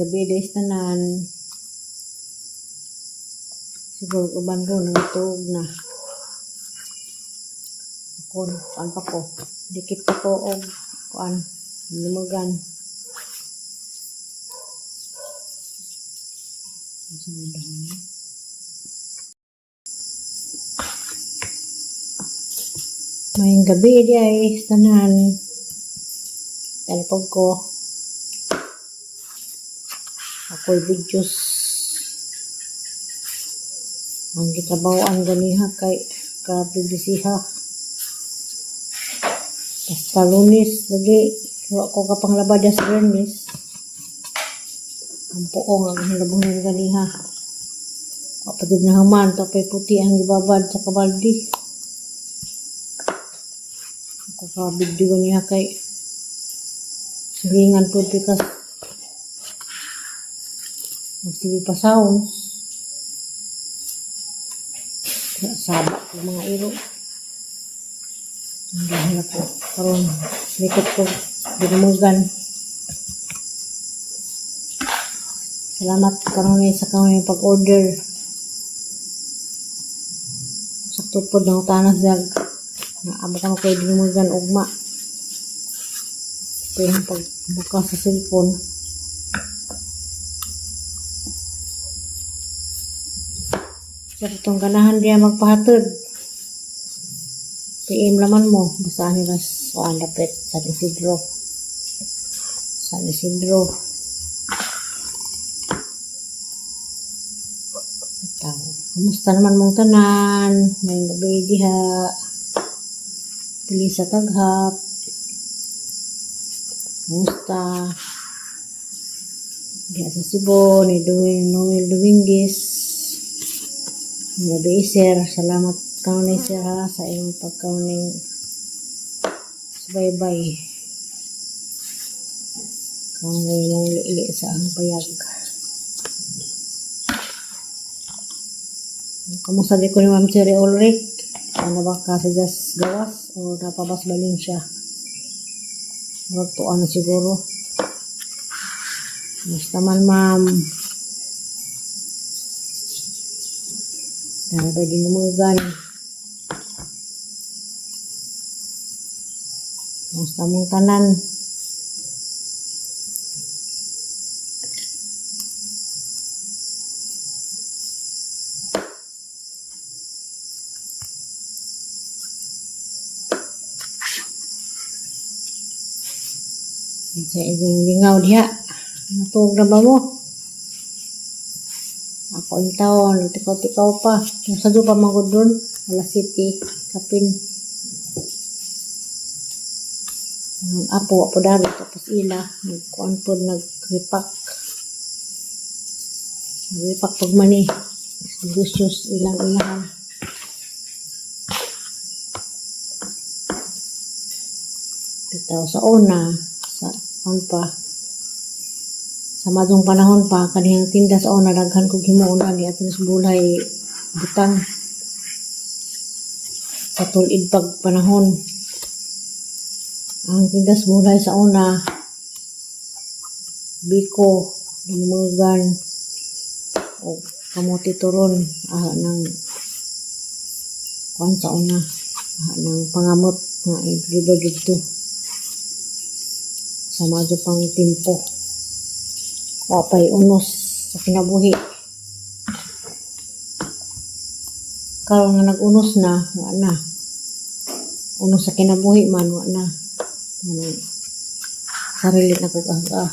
Gabi days tanan. Siguro uban ro nangatuog na. Ako, kuan pa ko. Dikit pa ko og kuan, lumugan. Unsa man dahon ni? Maayong gabi diay tanan. Talipog ko. Ako'y videos. Ang gitrabahoan ganiha kay grabe bisiha. Basta Lunes lagi wa ko kapanglaba sa Biyernes. Ang puong ang hilabon ganiha. Wa pa jud nahuman tapay puti ang gibabad sa kabaldi. Ako ka video ganiha kay silingan pud because magsige pa sounds. Saba ko mga iro. Ang dahil ako karon likot ko dinumugan. Salamat karon sa karon pag-order. Sakto pod nang tanas jag. Naabot ko kay dinumugan ugma. Ito yung pagbuka sa cellphone. Sa itong ganahan diya magpahatod. PM laman mo. Basta ani mas kuan dapit San Isidro. San Isidro. Itaw. Kumusta naman mong tanan? May gabi diha. Pili sa taghap. Kumusta? Diha sa Cebu, ni Duwin Noel Dominguez. Gabi sir, salamat kaunay sir ha sa imong pagkauning subaybay. Kaunay mong liili sa ang payag. Kamusta di ko ni Ma'am Cherry Ulrich? Ano ba ka sa jas gawas o napabas balin siya? Murag tuan na siguro. Kamusta man, ma'am? Dara ba dinumugan? Kamusta mong tanan? Sa inyong lingaw diha. Natuog na ba mo? Ako yung taon, nagtikaw-tikaw pa. Yung sa pa manggod dun, wala city, kapin. Ang apo, apo daro, tapos ila, nagkuan po, nagripak. Nagripak pag mani. Negosyo ilang ilahan. Bitaw sa una, sa kuan pa, sa madong panahon pa, kaniyang tinda sa una, daghan kog himuon ani ato sa bulay butang. Sa tulid pag panahon. Ang tinda sa bulay sa una, biko, lumugan, o kamote turon, ng kuan sa una, ng pangamot nga i-deliver didto. Sa madyo pang timpo. Wa pa'y unos sa kinabuhi. Karon nga nag-unos na, wa na. Unos sa kinabuhi man, wa na. Ano, sarili na kog ah.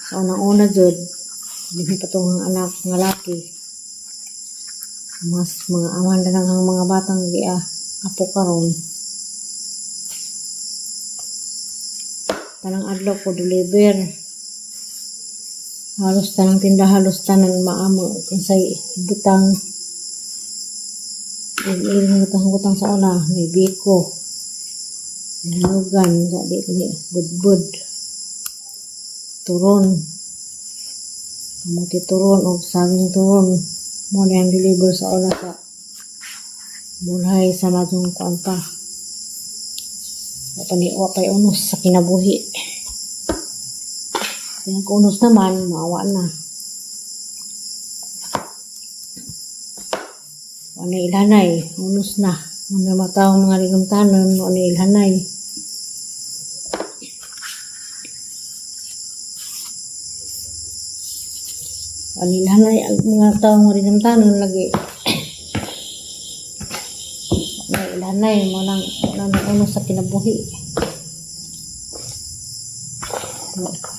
Sa unang-una jud, dinhi pa tong anak nga laki. Mas mga aman na lang ang mga batang gia apo karon. Tanang adlaw ko deliver. Halos tanang tinda, halos tanan maamo kung say butang. Ilang butang-butang sa una, may biko. Linugan, sa di ni budbud. Turon. Kamuti turon o saging turon. Mo na yung deliver sa una sa bulhay sa madong kuan pa. Wa pa ni wa pa'y unos sa kinabuhi. Kaya kung unos naman, maawa na. Wala ilhanay, unos na. Mga mataw mga ligamtanon, wala ilhanay. Wala ilhanay, ang mga tao mga ligamtanon lagi. Wala ilhanay, mo nang unos sa kinabuhi.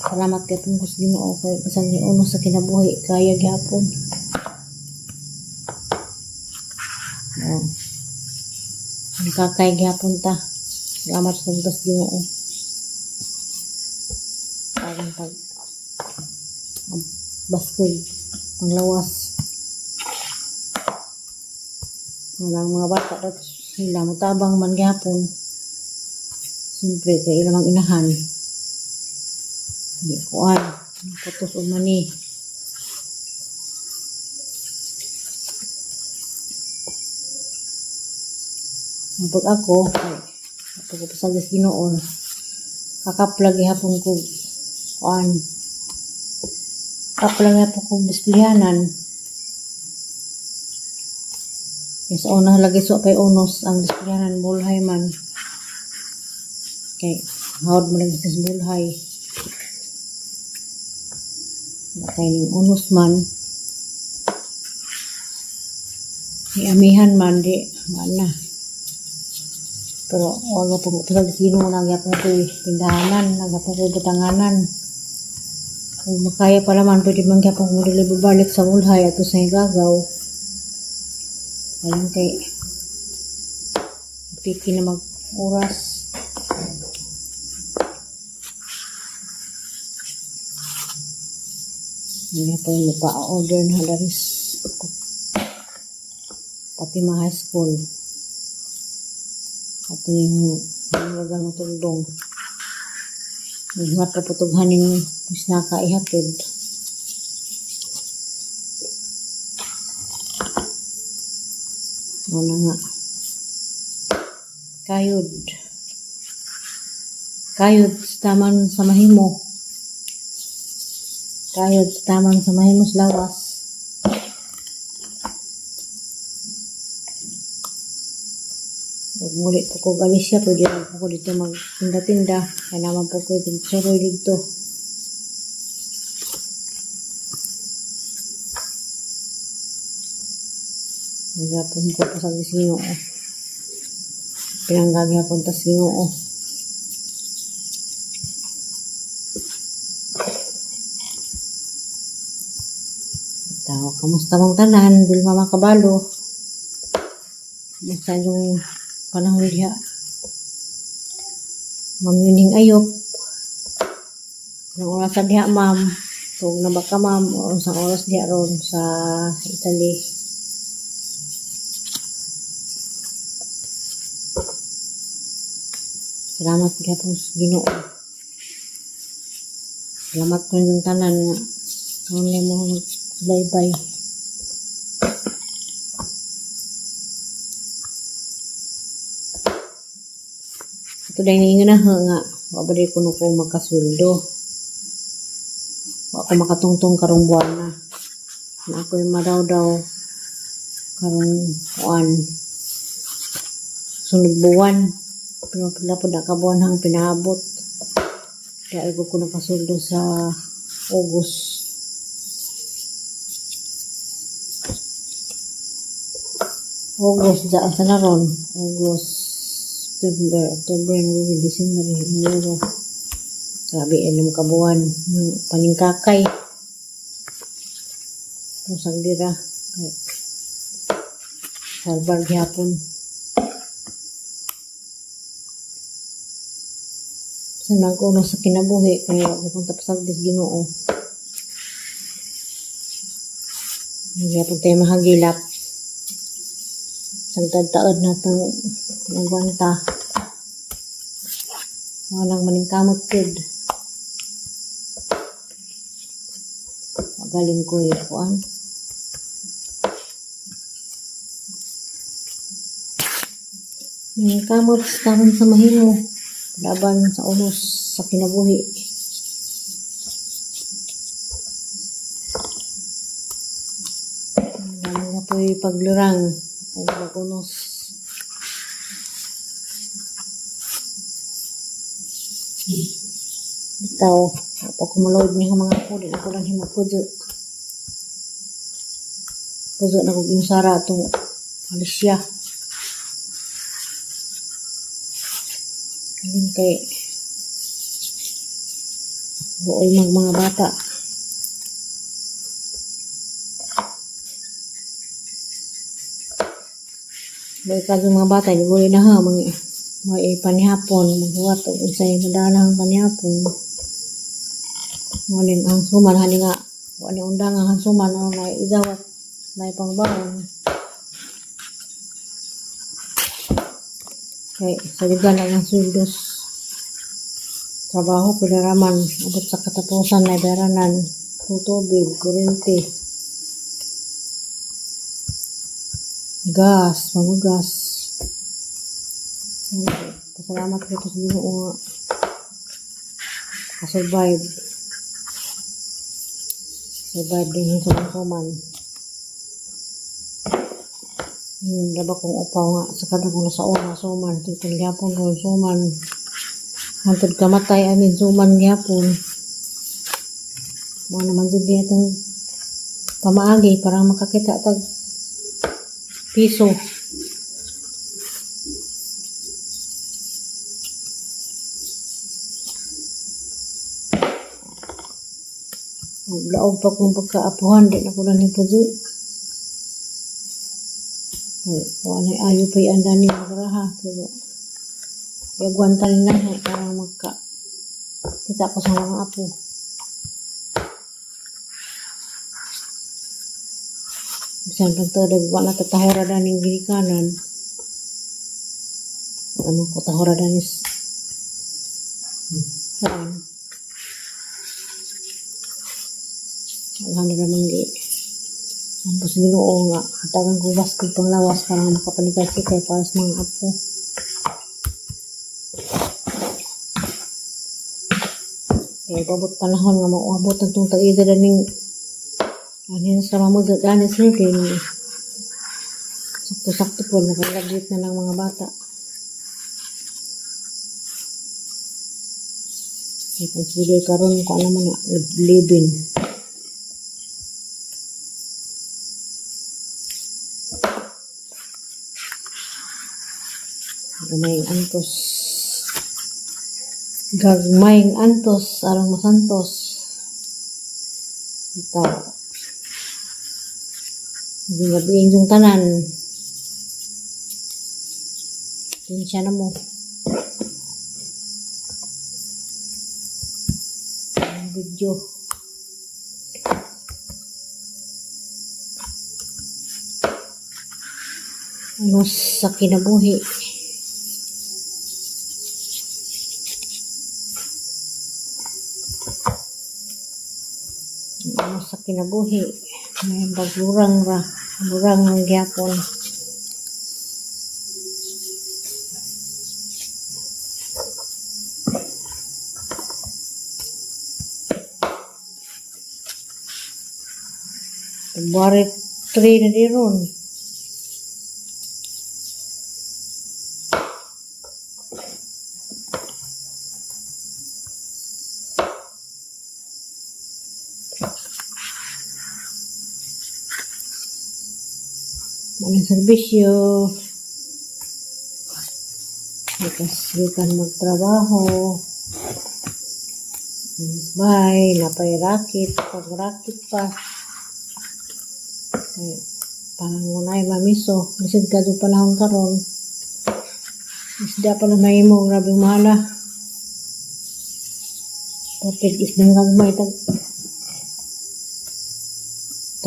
Salamat kay tungkos Ginoo kay bisan ni unos sa kinabuhi kaya gyapon. Oo. Nakakaya gyapon ta. Salamat sa tungkos Ginoo. Parang pag ang baskog panglawas. Walang mga bata dat sila mutabang man gyapon. Siyempre kay ilang ang inahan. Di kuan, putos og mani. Ang pag ako, kay pag ko sa Ginoo, kakapla gihapon ko kuan. Kakapla gihapon ko displihanan. Yes, una lagi so kay unos ang displihanan bulhay man. Kay hawd man lagi sa bulhay. Kay ning unos man. Ni amihan man di wala. Pero wag po pasag sa Ginoo na gyapon ko tindahanan, nagyapon ko butanganan. Kung makaya pa naman, pwede man gyapon ko dili balik sa bulhay ato sa Higagaw. Ayun kay piki na mag oras. Hindi pa yung pa-order na daris. Pati mga high school. Ato yung wagal mo tundong. Ingat pa putughanin mas nakaihatid. Ano nga. Kayod. Kayod sa taman sa mahimo. Kayod sa taman sa mahimo sa lawas. Ug muli po ko Galicia, pwede na po ko dito magtinda-tinda. Kaya naman po ko dito dito. Nagapon ko pa sa Ginoo. Pinanggagyapon tas Ginoo. Tawa, kamusta mong tanan? Bilma makabalo. Kamusta yung panahon diha? Ma'am Yuning Ayop. Anong oras diha, ma'am? Tug na ba ka, ma'am? O unsang oras diha ron sa Italy? Salamat gyapon sa Ginoo. Salamat ko yung tanan nga. Karon mo bye-bye. Ito dahil niingon na nga, wa ba di kuno ko makasweldo. Wa ko makatungtong karong buwan na. Na ako yung madaw-daw karong kuan. Sunod buwan. Pero pila po na kabuan hang pinaabot. Kaya ko ko nakasweldo sa August. August, dyan sa naron. August, September, October, November, December, Enero. Grabe, inom ka buwan. Paningkakay. Pero sagdira. Kay, salbar gyapon. Sa nag-uno sa kinabuhi, kaya ako punta pa sa Ginoo. Magyapon tayo mahagilap. Sagtad-taod na itong nagwanta. Walang maningkamot kid. Magaling ko eh. Kuan. Maningkamot sa taman sa mahimo. Laban sa unos sa kinabuhi. Ato'y paglurang ug pag-unos. Bitaw, wa pa ko maload niya mga apo, di na ko lang himagpuyo. Puyo na kog inusara atong Malaysia. Ayun kay buoy mag mga bata. Buoy ka mga bata, di buoy na ha, mga may panihapon, maghuwat og unsay madalang panihapon. Ngayon ang suman hani nga, wa ni undang ang suman ang may idawat, may pangbaon. Kay saligan lang ang sweldos. Trabaho pinaraman, abot sa katapusan na beranan, tubig, kuryente, gas, pamugas. Pasalamat ko sa Ginoo nga kasurvive. Survive din sa suman. Laba kong upaw nga sa kada kong nasa una suman tutong gyapon ron suman. Hantod kamatay amin suman gyapon. Mao naman jud niya itong pamaagi para makakita tag piso. Ug laog pa kong pagkaapuhan, di na ko lang hipuzo. Wa na ayo pa andani magraha pero iagwantan na eh, para magka kita ko sa mga apo. Bisan pag to, wa na tatahora daning ginikanan. Wala man ko tahora danis. Saan? Wala na naman gi. Tapos Ginoo nga hatagan ko baskog panglawas para makapanikay-sikay para sa mga apo. Kaya paabot panahon nga moabot ang tong tag-ida ning anin sa mamudot ani sila kay sakto-sakto po nakalagit na lang mga bata. Kay pag karon ko ano man na living. Gagmayng antos. Gagmayng antos aron masantos. Bitaw. Gabi yung tanan. Kinsya na mo. Ang video. Ano sa kinabuhi. Ano sa kinabuhi. May baglurang ra. Lurang ang gyapon. February 3 na di ron. Maling serbisyo. Because you can magtrabaho. Bye, napay racket. Pag racket pa. Ay, parang wala ay mamiso. Lisod ka doon panahon karon. Isda pa na may mo. Grabe mahala. Kapit isdang gagmay. Tag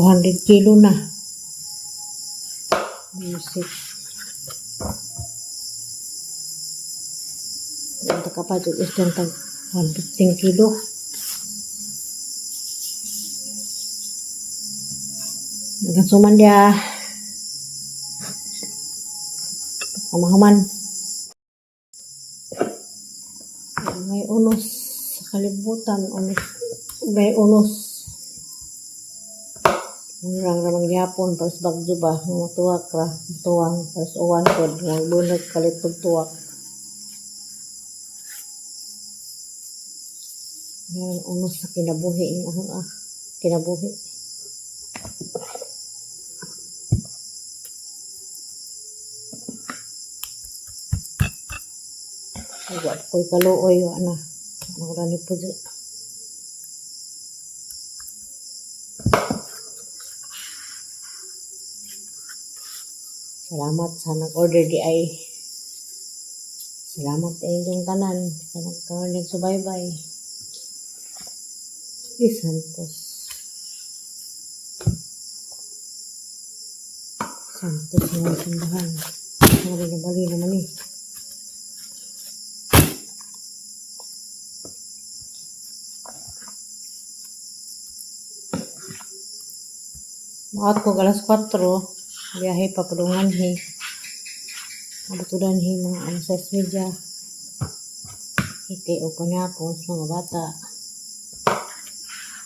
200 kilo na. Music. Punta ka pa dyan isdang tag 115 kilo. Nagasuman dia. Pamahaman. May unos sa kalibutan. Unos, may unos. Murang ra man gihapon para sa Bagyo ba, nga tuwak ra, tuwang para sa uwan pod, nga bunag kalit pag tuwak. Yan unos sa kinabuhi ni akong kinabuhi. Ay, wa ko'y kaluoy, wa na. Ano ko ni po. Salamat sa nag-order di ay. Salamat sa inyong tanan sa nagkaroon nagsubaybay. Santos. Santos nga simbahan. Ano na bali naman eh. Maot ko alas 4, biyahe pa padungan he. Abutudan he mga alas 6:30. Hiti o panyapon sa mga bata.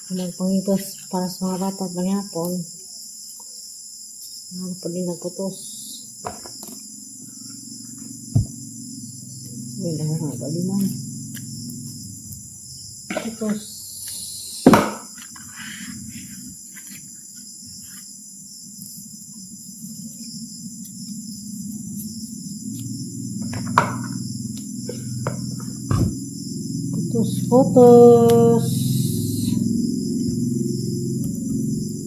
Magpangipas para sa mga bata panyapon. Ano pa din nagputos. Wala nga ba man. Putos. Putos, putos.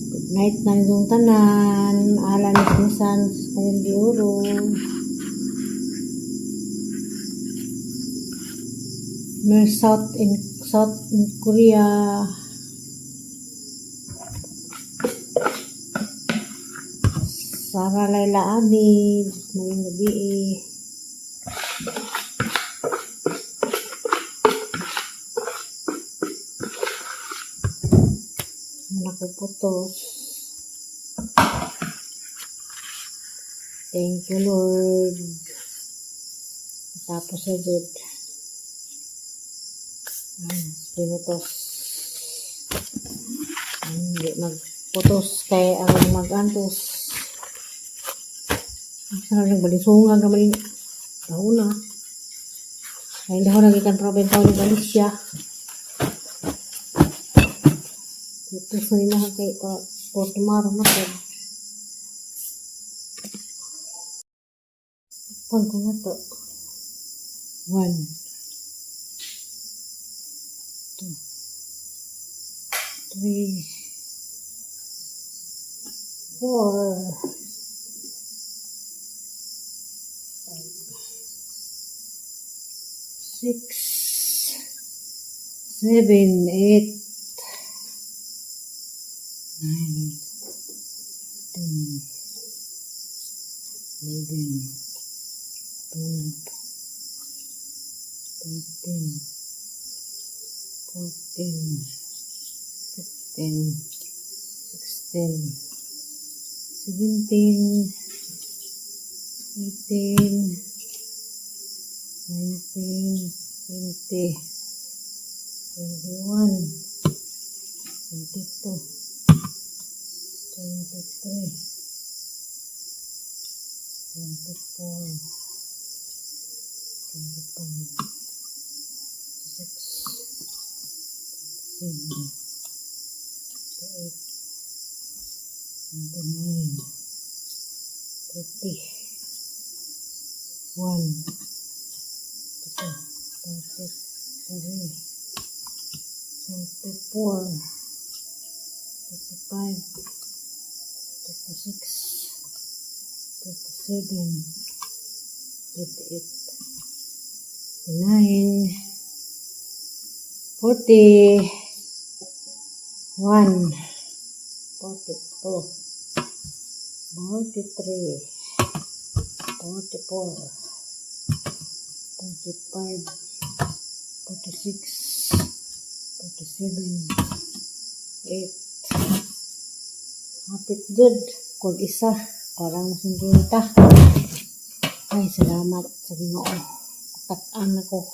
Good night na inyong tanan. Alan minsan sa kanyang biuro. Mer South in Korea. Sara Laila Abid. Ngayong gabi eh. Nakuputos. Thank you, Lord. Tapos sa jud. Ay, pinutos. Hindi magputos kay ang magantos. Ang sarap ng balisungag naman yun. Dahon na. Ay, dahon na gikan probenta ni Valencia. Putos na nila kay pa for tomorrow na po. Pag ko na to. One. Two. Three. Four. Five. Six. Seven. Eight. 9. 10. 11. 12. 13. 14. 15. 16. 17. 18. 19. 20. 21. 22. 23. 24. 25. 26. 27. 28. 29. 30. 1. 2. 33. 34. 35. 36. 37. 38. 39. 40. 1. 42. 43. 44. 45. 46. 47. 8. Hapit jud. Kung isa, parang 50. Ay, salamat sa Ginoo. Tak-an ako.